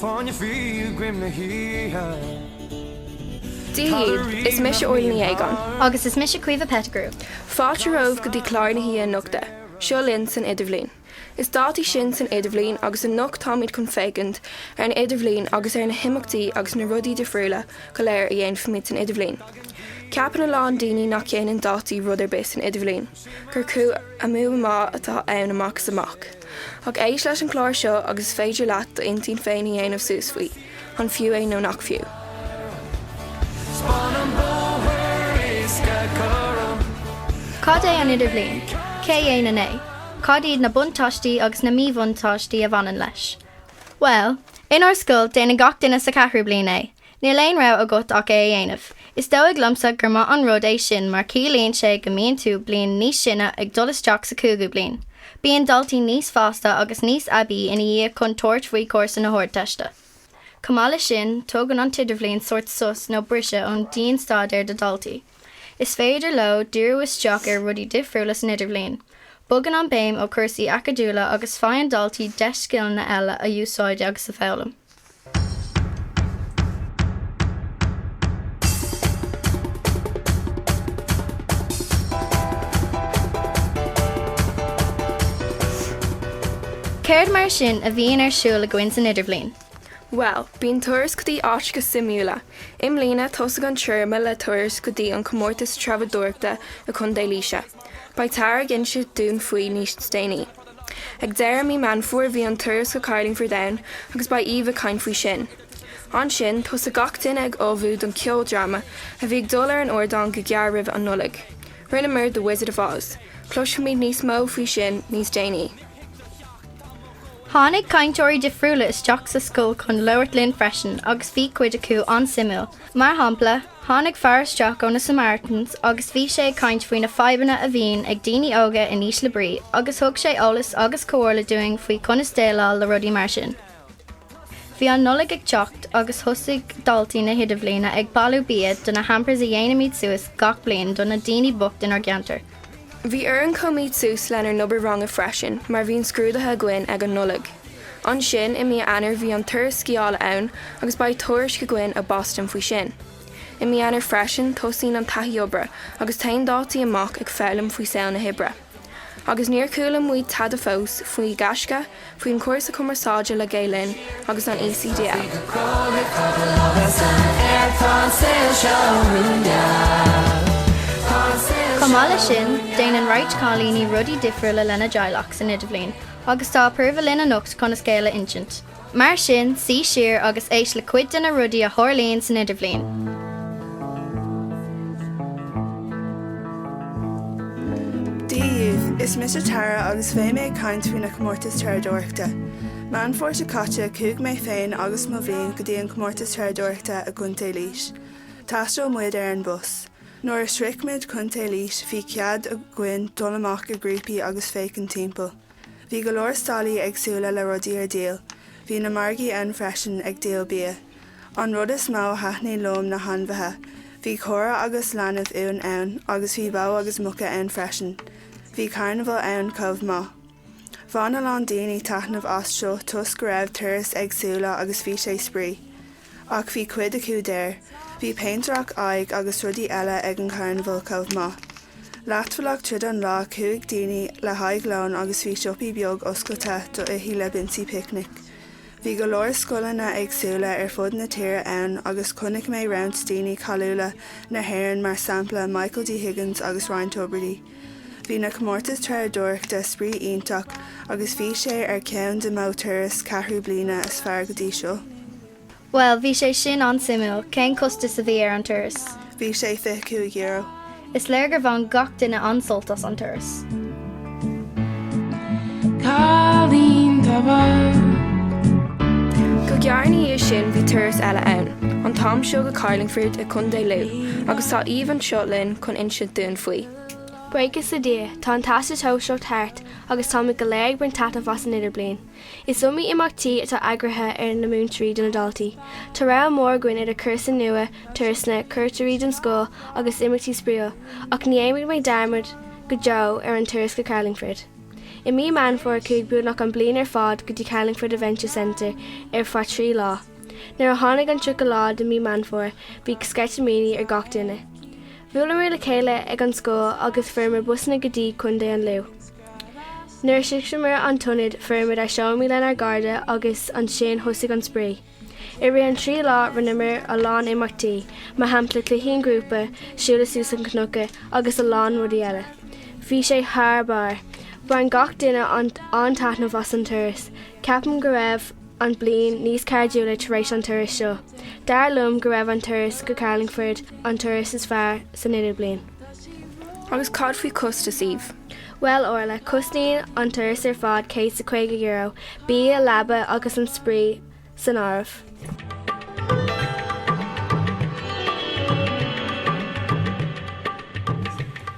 Fáinne fí i gcoim na hoíche. Dia dhaoibh, is mise Orla Ní Aogáin. Agus is mise Caoimhe Pettigrew. Fáilte romhaibh go dtí clár na hoíche anocht. Seo linn san Idirbhliain. Is dátaí sinn san Idirbhliain agus anocht táimid chun féachaint ar an Idirbhliain agus ar na himeachtaí agus na rudaí difriúla go léir a dhéanfaimid san Idirbhliain. Ceapann a lán daoine nach dhéanann daltaí rud ar bith san Idirbhliain, gur cur amú ama atá ann amach is amach. Ach éist leis an chlár seo agus is féidir leat d'intinn féin a dhéanamh suas faoi, an fiú é nó nach fiú. Cad é an Idirbhliain? Cé a dhéanann é? Cad iad na buntáistí agus na míbhuntáistí a bhaineann leis? Bhuel, inár scoil, déanann gach duine sa cheathrú bliain é. Níl aon rogha agat ach é a dhéanamh. Is dóigh liomsa gur maith an rud é sin mar ciallaíonn sé go mbíonn tú bliain níos sine ag dul isteach sa chúigiú bliain. Bíonn daltaí níos fásta agus níos aibí ina dhiaidh chun tabhairt faoi chúrsa na hArdteiste. Chomh maith leis sin, tugann an tIdirbhliain sórt sos nó briseadh ón dian-staidéar do dhaltaí. Is féidir leo díriú isteach ar rudaí difriúla san Idirbhliain. Bogann an béim ó chúrsaí acadúla agus faigheann daltaí deis scileanna eile a úsáid agus a foghlaim. Céard mar sin a bhíonn ar siúl againn san Idirbhliain? Bhuel, bíonn turas go dtí áiteacha suimiúla. I mbliana, thosaigh an téarma le turas go dtí an comórtas treabhdóireachta i Contae Laoise. Beidh Tara ag inse dúinn faoi níos déanaí. Ag deireadh mí Meán Fómhair bhí an turas go Carlingford ann agus beidh Aoibh ag caint faoi sin. Ansin, thosaigh gach duine ag ullmhú don ceoldráma a bhí ag dul ar an ardán go gearr roimh an Nollaig. Rinneamar The Wizard of Oz. Cloisfimid níos mó faoi sin níos déanaí. Tháinig cainteoirí difriúla isteach sa scoil chun labhairt linn freisin agus bhí cuid acu an-suimiúil. Mar shampla, tháinig fear isteach ó na Samaritans agus bhí sé ag caint faoi na fadhbanna a bhíonn ag daoine óga in ísle brí agus thug sé eolas agus comhairle dúinn faoi conas déileáil le rudaí mar sin. Bhí an Nollaig ag teacht agus thosaigh daltaí na hIdirbhliana ag bailiú bia do na hampers a dhéanaimid suas gach bliain do na daoine bocht inár gceantar. Bhí orainn coimeád suas lenár n-obair ranga freisin mar bhíonn scrúduithe againn ag an Nollaig. Ansin i mí Eanáir bhí an turas sciála ann agus beidh tuairisc againn ó Boston faoi sin. I mí Eanáir freisin tosaíonn an taithí oibre agus téann daltaí amach ag foghlaim faoi saol na hoibre. Agus níor chuala muid tada fós faoi Gaisce, faoin chúrsa cumarsáide le Gael Linn agus an ECDL. Chomh maith leis sin, déanann roinnt cailíní rudaí difriúla lena dteaghlach san Idirbhliain agus tá Apurva linn anocht chun a scéal a insint. Mar sin, suigh siar agus éist le cuid de na rudaí a tharlaíonn san Idirbhliain. Dia dhaoibh, is mise Tara agus beidh mé ag caint faoi na comórtais treabhdóireachta. Meán Fómhair seo caite chuaigh mé féin agus mo bhliain go dtí an comórtas treabhdóireachta i gContae Laois. Thaistil muid ar an bus. Nuair a shroich muid Contae Laois bhí cead againn dul amach i grúpaí agus féachaint timpeall. Bhí go leor stallaí éagsúla le rudaí ar díol. Bhí na margaí ann freisin ag díol bia. An rud is mó a thaitnigh liom na hainmhithe. Bhí caora agus leanbh uan ann agus bhí bó agus muca ann freisin. Bhí carnabhal ann chomh maith. Bhain a lán daoine taitneamh as seo toisc go raibh turas éagsúla agus bhí sé spraoi. Ach bhí cuid acu daor. Bhí péintéireacht aghaidh agus rudaí eile ag an charnabhal chomh maith. Leathbhealach tríd an lá chuaigh daoine le haghaidh lóin agus bhí siopaí beag oscailte do ithe le binse picnic. Bhí go leor scoileanna éagsúla ar fud na tíre ann agus chonaic mé roinnt daoine cáiliúla na hÉireann mar sampla Michael D Higgins agus Ryan Tubridy. Bhí na comórtais treabhdóireachta spraoi iontach agus bhí sé ar cheann de mo turas ceathrú bliana is fearr go dtí seo. Bhuel, bhí sé sin an-suimiúil. Cén costas a bhí ar an turas? Bhí sé €25. Is léir gur bhain gach duine an-sult as an turas. Cailín tobac. Go gearr ina dhiaidh sin bhí turas eile ann, an t-am seo go Carlingford i Contae Lú, agus tá Aoibh anseo linn chun insint dúinn faoi. Buíochas le Dia, tá an Teastas Shóisearach thart agus táimid go léir ag baint taitneamh as an Idirbhliain. Is iomaí imeachtaí atá eagraithe ar na múinteoirí do na daltaí. Tá rogha mór againn idir cúrsa nua, turasanna, cuairteoirí don scoil agus imeachtaí spraíúil, ach ní dhéanfaidh mé dearmad go deo ar an turas go Carlingford. I mí Meán Fómhair chuaigh beagnach an bliain ar fad go dtí Carlingford Adventure Centre ar feadh 3 lá. Nuair a tháinig an 30 lá de mí Meán Fómhair bhí sceitimíní ar gach duine. Bhuaileamar le chéile ag an scoil agus fuaireamar busanna go dtí Contae an Lú. Nuair a shroicheamar an t-ionad fuaireamar ár seomraí lenár gcairde agus ansin thosaigh an spraoi. I rith an 3 lá rinneamar a lán imeachtaí, mar shampla cluichí an ghrúpa, siúl suas an cnoc agus a lán rudaí eile. Bhí sé thar barr. Bhain gach duine an-taitneamh as an turas. Ceapaim go raibh an bliain níos cairdiúla tar éis an turas seo. Dar liom go raibh an turas go Carlingford an turas is fearr san idirbhliain. Agus cad faoi costas, Eve? Bhuel Orla, cosnaíonn an turas ar fad €150, bia, leaba agus an spraoi san áireamh.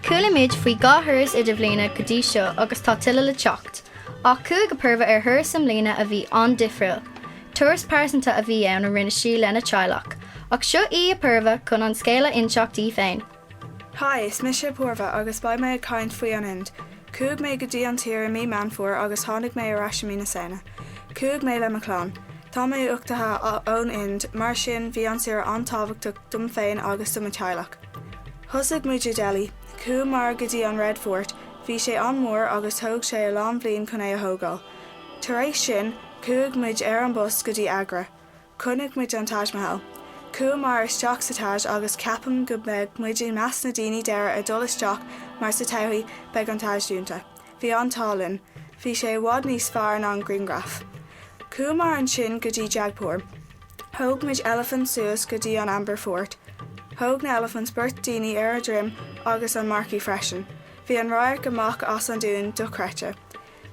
Chuala muid faoi 2 thuras idirbhliana go dtí seo agus tá tuilleadh le teacht. Ach chuaigh Apurva ar thuras i mbliana a bhí an-difriúil. Turas pearsanta a bhí ann a rinne sí lena teaghlach. Ach seo í Apurva chun an scéal a inseacht í féin. Hi, is mise Apurva agus beidh mé ag caint faoi an Ind. Chuaigh mé go dtí an tír i mí Meán Fómhair agus tháinig mé ar ais i mí na Samhna. Chuaigh mé le mo chlann. Tá mé uchtaithe ón Ind, mar sin bhí an saoire an-tábhachtach dom féin agus do mo teaghlach. Thosaigh muid i Delhi. Chuamar go dtí an Red Fort. Bhí sé an-mhór agus thóg sé a lán bhliain chun é a thógáil. Tar éis sin, chuaigh muid ar an bus go dtí Agra. Chonaic muid an Taj Mahal. Chuamar isteach sa Taj agus ceapaim go mbeidh muid i measc na daoine deiridh a dul isteach mar sa todhchaí beidh an Taj dúnta. Bhí an t-ádh linn. Bhí sé i bhfad níos fearr ná an grianghraf. Chuamar ansin go dtí Jaipur. Thóg muid eilifint suas go dtí an Amber Fort. Thóg na elephants beirt daoine ar a droim agus an marquee freisin. Bhí an radharc amach as an dún dochreidte.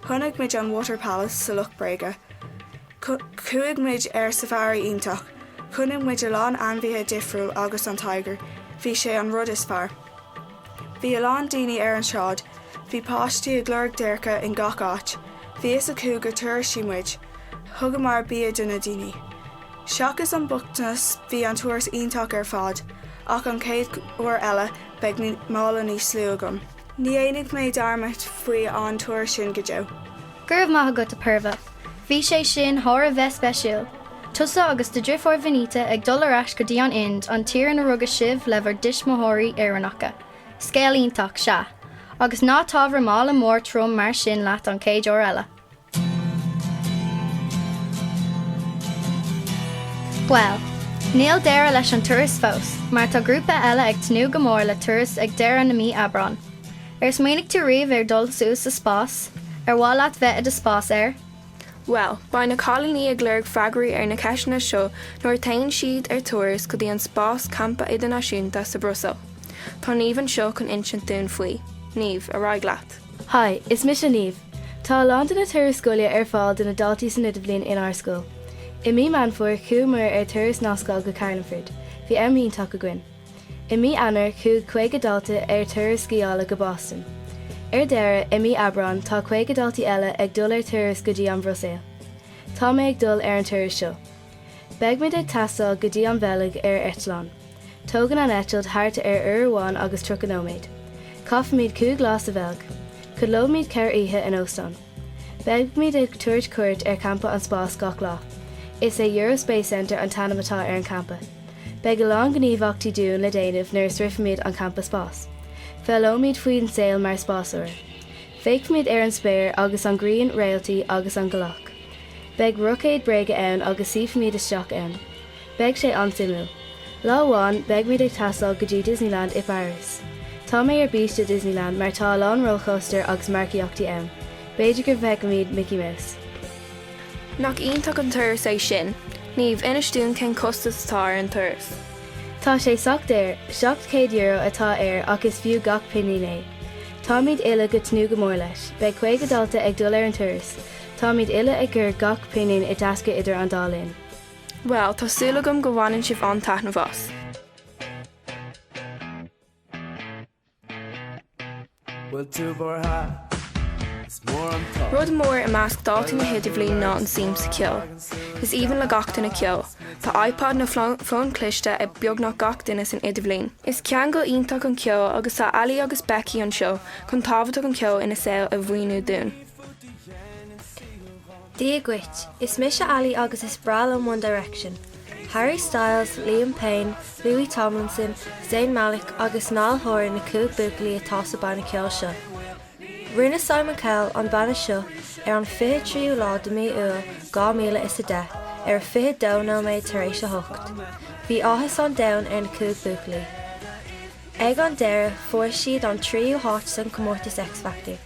Chonaic muid an Water Palace sa Loch Bréige. Chuaigh muid ar safari iontach. Chonaic muid a lán ainmhithe difriúil agus an tiger, bhí sé an rud is fearr. Bhí a lán daoine ar an sráid. Bhí páistí ag lorg déirce in gach áit. Bhí fhios acu gur turasí muid. Thugamar bia do na daoine. Seachas an bochtanas bhí an turas iontach ar fad. Ach an chéad uair eile beidh mála níos lú agam. Ní dhéanfaidh mé dearmad faoi an turas sin go deo. Go raibh maith agat, Apurva. Bhí sé sin thar a bheith speisiúil. Tusa agus do dhriofúr Vinita ag dul ar ais go dtí an Ind, an tír ina rugadh sibh le bhur dtuismitheoirí Éireannacha. Scéal iontach, sea. Agus ná tabhair mála mór trom mar sin leat an chéad uair eile. Bhuel, níl deireadh leis an turas fós, mar tá grúpa eile ag tnúth go mór le turas ag deireadh na mí Aibreán. Ar smaoinigh tú riamh ar dul suas sa spás? Ar mhaith leat bheith i do spásaire? Bhuel, beidh na cailíní ag lorg freagraí ar na ceisteanna seo nuair a théann siad ar turas go dtí an Spás Campa Idirnáisiúnta sa Bhruiséil. Tá Niamh anseo chun insint dúinn faoi. Niamh, ar aghaidh leat. Hi, is mise Niamh. Tá a lán de na turais scoile ar fáil do na daltaí san Idirbhliain inár scoil. I mí Meán Fómhair chuamar ar turas nascáil go Carlingford. Bhí am iontach againn. I mí Eanáir chuaigh 50 dalta ar turas sciála go Boston. Ar deireadh, i mí Aibreáin tá 50 daltaí eile ag dul ar turas go dtí an Bhruiséil. Tá mé ag dul ar an turas seo. Beidh muid ag taisteal go dtí an Bheilg ar eitleán. Tógann an eitilt thart ar uair amháin agus 30 nóiméad. Caithfimid 5 lá sa Bheilg. Codlóimid 4 oíche in óstán. Beimid ag tabhairt cuairt ar champa an spáis gach lá. Is é Eurospace Centre an t-ainm atá ar an champa. Beidh a lán gníomhaíochtaí dúinn le déanamh nuair a sroichfimid an campa spáis. Foghlaimeoimid faoin saol mar spásaire. Féachfaimid ar an spéir agus an ghrian, réaltaí agus an ghealach. Beidh roicéad bréige ann agus suífimid isteach ann. Beidh sé an-suimiúil. Lá amháin, beidh muid ag taisteal go dtí Disneyland i bPáras. Tá mé ar bís do Disneyland mar tá a lán rollchóstar agus marcaíochtaí ann. B'fhéidir go bhfeicfimid Mickey Mouse. Nach iontach an turas é sin? Niamh, inis dúinn cén costas atá ar an turas. Tá sé sách daor, €700 atá air ach is fiú gach pingin é. Táimid uile go tnúth go mór leis. Beidh 50 dalta ag dul ar an turas. Táimid uile ag cur gach pingin i dtaisce idir an dá linn. Bhuel, tá súil agam go bhaineann sibh an-taitneamh as. Rud mór i measc daltaí na hIdirbhliana ná an suim sa cheol. Is aoibhinn le gach duine ceol. Tá iPod nó fón cliste ag beagnach gach duine san Idirbhliain. Is ceangal iontach an ceol agus tá Ali agus Becky anseo chun tábhacht an cheoil ina saol a mhíniú dúinn. Dia dhuit, is mise Ali agus is breá liom One Direction. Harry Styles, Liam Payne, Louis Tomlinson, Zayn Malik agus Niall Horan na 5 buachaillí atá sa banna ceoil seo. Rinne Simon Cowell an banna seo ar an 23ú lá de mí Iúil 2010 ar a 22 nóiméad tar éis a hocht. Bhí áthas an domhain ar na 5 buachaillí. Ag an deireadh fuair siad an tríú háit san comórtas X Factor.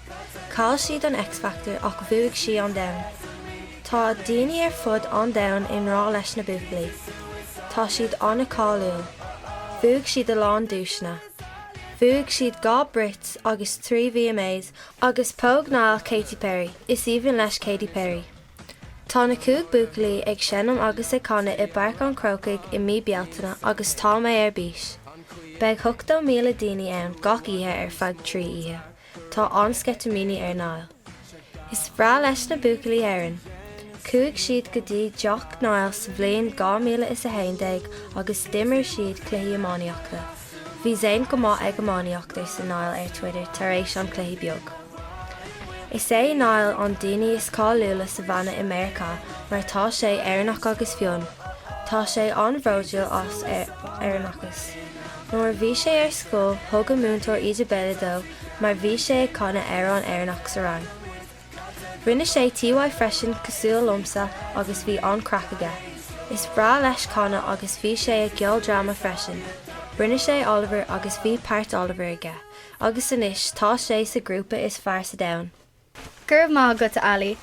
Chaill siad an X Factor ach bhuaigh sí an domhan. Tá daoine ar fud an domhain i ngrá leis na buachaillí. Tá siad an-cáiliúil. Bhuaigh siad a lán duaiseanna. Bhuaigh siad 2 Brits agus 3 VMAs agus póg Niall Katy Perry. Is aoibhinn leis Katy Perry. Tá na 5 buachaillí ag seinm agus ag canadh i bPáirc an Chrócaigh i mí Bealtaine agus tá mé ar bís! Beidh 80,000 daoine ann gach oíche ar feadh 3 oíche. Tá an-sceitimíní ar Niall. Is breá leis na buachaillí Éirinn. Chuaigh siad go dtí teach Niall sa bhliain 2011 agus d'imir siad cluichí iománaíochta. Bhí Zayn go maith ag iománaíocht arsa Niall ar Twitter tar éis an cluichí beag. Is é Niall an duine is cáiliúla sa bhanna i Meiriceá mar tá sé Éireannach agus fionn. Tá sé an-bhródúil as a Éireannachas. Nuair a bhí sé ar scoil thug a múinteoir íde béile dó mar bhí sé ag canadh amhrán Éireannach sa rang. Rinne sé TY freisin cosúil liomsa agus bhí an-craic aige. Is breá leis canadh agus bhí sé i gceoldráma freisin. Rinne sé Oliver agus bhí páirt Oliver aige. Agus anois tá sé sa grúpa is fearr sa domhan. Go raibh maith agat, a Ali.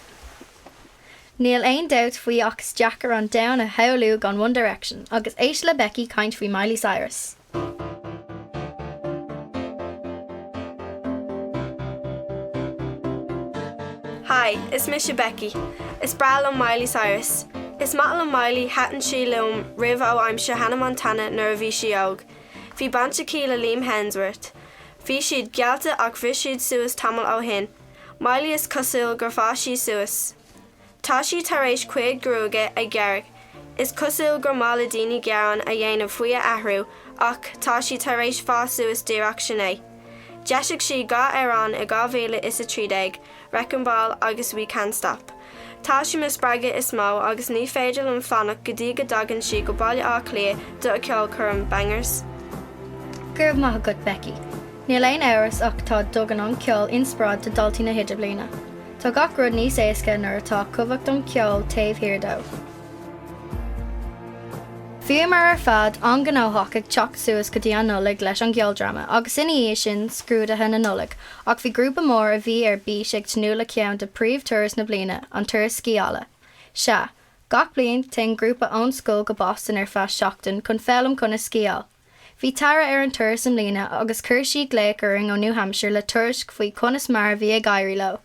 Níl aon dabht faoi ach is deacair an domhan a shamhlú gan One Direction, agus éist le Becky caint faoi Miley Cyrus. Hi, is mise Becky. Is breá liom Miley Cyrus. Is maith liom Miley, thaitin sí liom roimh ó aimsir Hannah Montana nuair a bhí sí óg. Bhí baint aici le Liam Hemsworth. Bhí siad geallta ach bhris siad suas tamall ó shin. Miley is cosúil gur fhás sí suas. Tá sí tar éis cuid gruaige a ghearradh. Is cosúil gur maith le daoine gearán a dhéanamh faoi a athrú ach tá sí tar éis fás suas díreach sin é. D'eisigh sí 2 amhrán i 2013, Wrecking Ball agus We Can't Stop. Tá sí mo spreagadh is mó agus ní féidir liom fanacht go dtí go dtagann sí go Baile Átha Cliath do a ceolchoirm, Bangerz. Go raibh maith agat, Becky. Níl aon amhras ach tá dtugann an ceol inspioráid do daltaí na hidirbhliana. Tá gach rud níos éasca nuair atá cumhacht an cheoil taobh thiar dó. Bhíomar ar fad an-ghnóthach ag teacht suas go dtí an Nollaig leis an gceoldráma agus ina dhiaidh sin scrúduithe na Nollag ach bhí grúpa mór a bhí ar bís ag tnúth le ceann de príomh-turas na bliana, an turas sciála. Sea, gach bliain téann grúpa ón scoil go Boston ar feadh seachtain chun foghlaim conas sciáil. Bhí Tara ar an turas i mbliana agus chuir sí glaoch orainn ó New Hampshire le tuairisc faoi conas mar a bhí ag éirí leo.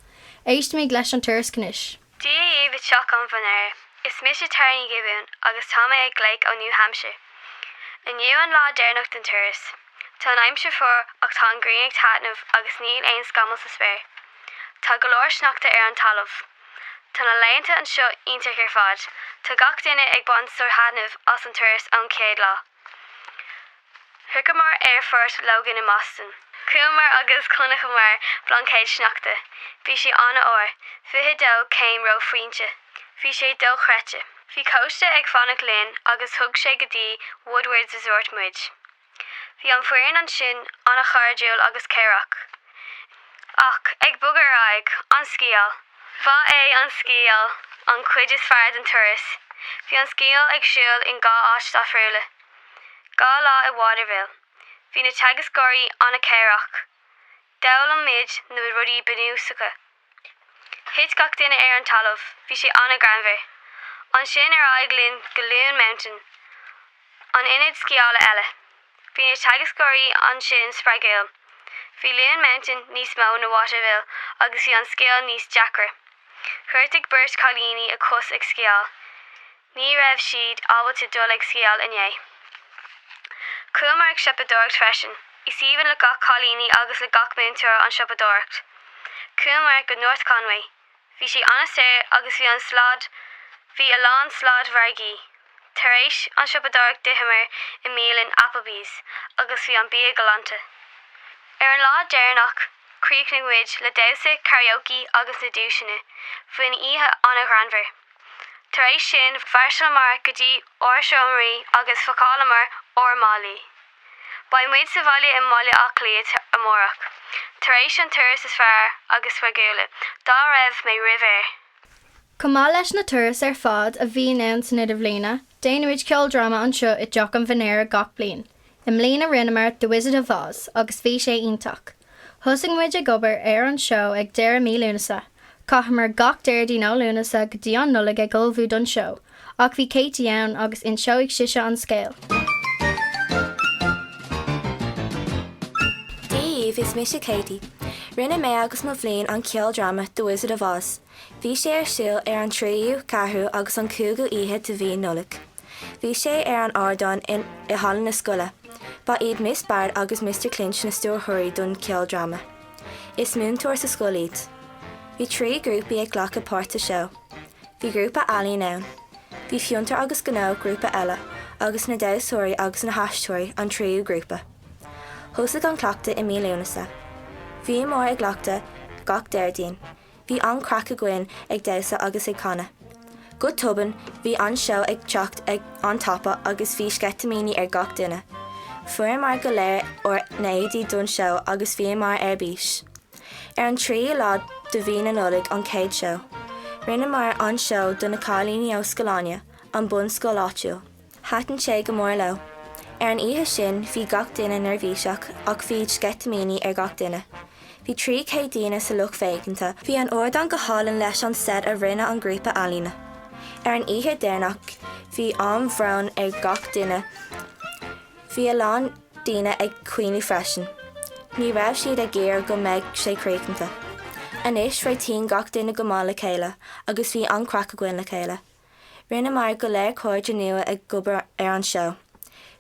Éistimid leis an tuairisc anois. Dia dhaoibh i dTeach an Mhainéir. Is mise Tara Ní Ghiobúin agus tá mé ag glaoch ó New Hampshire. Inniu an lá deireanach den turas. Tá an aimsir fuar ach tá an ghrian ag taitneamh agus níl aon scamall sa spéir. Tá go leor sneachta ar an talamh. Tá na laethanta anseo iontach ar fad. Tá gach duine ag baint sár thaitneamh as an turas ón chéad lá. Shroicheamar aerfort Logan i mBoston. Chuamar agus chonaiceamar blaincéad sneachta. Bhí sé an-fhuar, 22 céim reophointe. Bhí sé dochreidte. Bhí cóiste ag fanacht linn agus thug sé go dtí Woodward's Resort muid. Bhí an foireann ansin an-chairdiúil agus cabhrach. Ach, ag bogadh ar aghaidh, an sciáil. Ba é an sciáil an chuid is fearr den turas. Bhí an sciáil ag siúl in 2 áit difriúla. 2 lá i Waterville. Bhí na teagascóirí an-chabhrach. D'fhoghlaim muid na rudaí bunúsacha. Thit gach duine ar an talamh, bhí sé an-ghreannmhar. Ansin ar aghaidh linn go Loon Mountain, an ionad sciála eile. Bhí na teagascóirí ansin spreagúil. Bhí Loon Mountain níos mó na Waterville agus bhí an sciáil níos deacra. Ghortaigh beirt cailíní a cos ag sciáil. Ní raibh siad ábalta dul ag sciáil inné. Chuamar ag siopadóireacht freisin. Is aoibhinn le gach cailíní agus le gach múinteoir an siopadóireacht. Chuamar go North Conway. Bhí sé an-saor agus bhí an slad bhí a lán sláidmhargaí. Tar éis an siopadóireacht d'itheamar i mbialann Applebee's agus bhí an bia galánta. Ar an lá deireanach. chríochnaigh muid le damhsa, karaoke agus na duaiseanna. Bhí an oíche an-ghreannmhar. Tar éis sin, mhairseálamar go dtí ár seomraí agus phacálamar ár málaí. Beidh muid sa bhaile i mBaile Átha Cliath amárach, tar éis an turas is fearr agus spreagúla dá raibh mé riamh air. Chomh maith leis na turais ar fad a bhíonn ann san Idirbhliana, déanaimid ceoldráma anseo i dTeach an Mhinéara gach bliain. I mbliana rinneamar The Wizard of Oz agus bhí sé iontach. Thosaigh muid ag obair ar an seó ag deireadh mí Lúnasa. Chaitheamar gach Déardaoin ó Lúnasa go dtí an Nollaig ag ullmhú don seó. Ach bhí Katie ann agus inseoidh sise an scéal. Dia daoibh, is mise Katie. Rinne mé agus mo bhliain an ceoldráma The Wizard of Oz. Bhí sé ar siúl ar an tríú, ceathrú agus an cúigiú oíche de mhí Nollag. Bhí sé ar an ardán in i halla na scoile. Ba iad Miss Barrett agus Mister Clinch na stiúrthóirí don cheoldráma. Is múinteoir sa scoil iad. Bhí 3 grúpaí ag glacadh páirt sa seó. Bhí grúpa ealaíon ann. Bhí Fiontar agus Gnó, grúpa eile, agus na damhsóirí agus na haisteoirí, an tríú grúpa. Thosaigh an cleachtadh i mí Lúnasa. Bhíomar ag cleachtadh gach Déardaoin. Bhí an-chraic againn ag damhsa agus ag canadh. Go tobann, bhí an seó ag teacht ag an-tapa agus bhí sceitimíní ar gach duine. Fuaireamar go léir ár n-éadaí don seó agus bhíomar ar bís. Ar an tríú lá de mhí na Nollag an chéad seó. Rinneamar an seó do na cailíní ó Scoil Áine, an bunscoil áitiúil. Thaitin sé go mór leo. Ar an oíche sin bhí gach duine neirbhíseach ach bhí sceitimíní ar gach duine. Bhí 300 daoine sa lucht féachanta. Bhí an ardán go hálainn leis an seit a rinne an grúpa ealaíne. Ar an oíche deireanach bhí an-bhrón ar gach duine. Bhí a lán daoine ag caoineadh freisin. Ní raibh siad ag iarraidh go mbeidh sé críochnaithe. Anois réitíonn gach duine go maith le chéile agus bhí an-craic againn le chéile. Rinneamar go léir cairde nua ag obair ar an seó.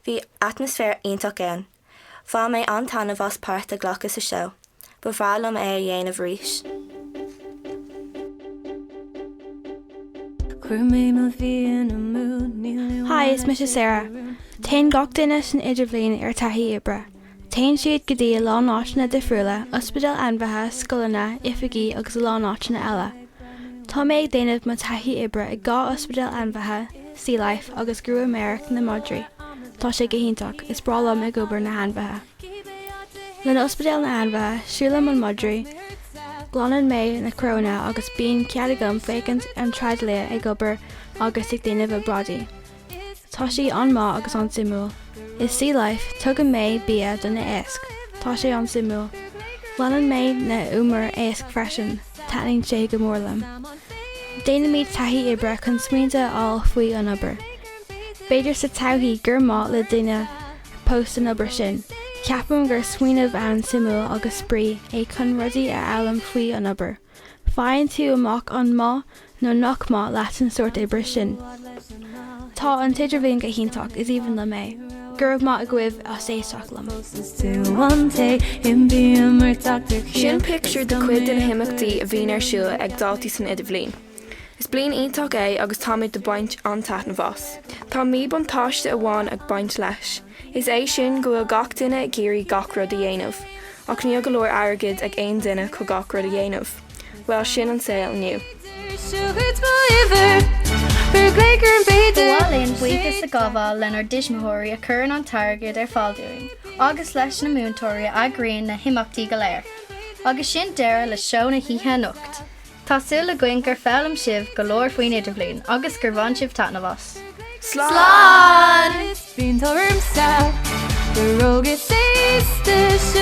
Bhí atmaisféar iontach ann. Bhain mé an-taitneamh as páirt a ghlacadh sa seó. Ba bhreá liom é a dhéanamh arís. Hi, is mise Sarah. Téann gach duine san idirbhliain ar taithí oibre. Téann siad go dtí a lán áiteanna difriúla, ospidéal ainmhithe, scoileanna, oifigí agus a lán áiteanna eile. Tá mé ag déanamh mo taithí oibre ag 2 ospidéal ainmhithe, Sea Life agus grúmaeireacht na madraí. Tá sé go hiontach, is breá liom ag obair na hainmhithe. Le na ospidéal na ainmhithe, siúlaim an madraí, glanann mé na crónna agus bíonn cead agam féachaint an tráidlia ag obair agus ag déanamh obráidí. Tá sí an-maith agus an-suimiúil. I Sea Life, tugann mé bia do na éisc. Tá sé an-suimiúil. Glanann mé na umair éisc freisin, taitníonn sé go mór liom. Déanaimid taithí oibre chun smaointe a fháil faoi an obair. B'fhéidir sa todhchaí gur maith le duine post san obair sin. Ceapaim gur smaoineamh an-suimiúil agus spraoi é chun rudaí a fhoghlaim faoi an obair. Faigheann tú amach an maith nó nach maith leat an sórt oibre sin. Tá an t-idirbhliain go hiontach, is aoibhinn liom é. Go raibh maith agaibh as éisteacht liom. Sin pictiúr de chuid de na himeachtaí a bhíonn ar siúl ag daltaí san Idirbhliain. Is bliain iontach é agus táimid ag baint an-taitneamh as. Tá míbhuntáiste amháin ag baint leis, is é sin go bhfuil gach duine ag iarraidh gach rud a dhéanamh, ach níl go leor airgid ag aon duine chun gach rud a dhéanamh. Bhuel, sin an saol inniu. Ba mhaith linn buíochas a ghabháil lenár dtuismitheoirí a chuireann an t-airgead ar fáil dúinn, agus leis na múinteoirí a eagraíonn na himeachtaí go léir. Agus sin deireadh le seó na hoíche anocht. Tá súil againn gur foghlaim sibh go leor faoin Idirbhliain agus gur bhain sibh taitneamh as. Slán! Bíonn ormsa gur óg is aosta.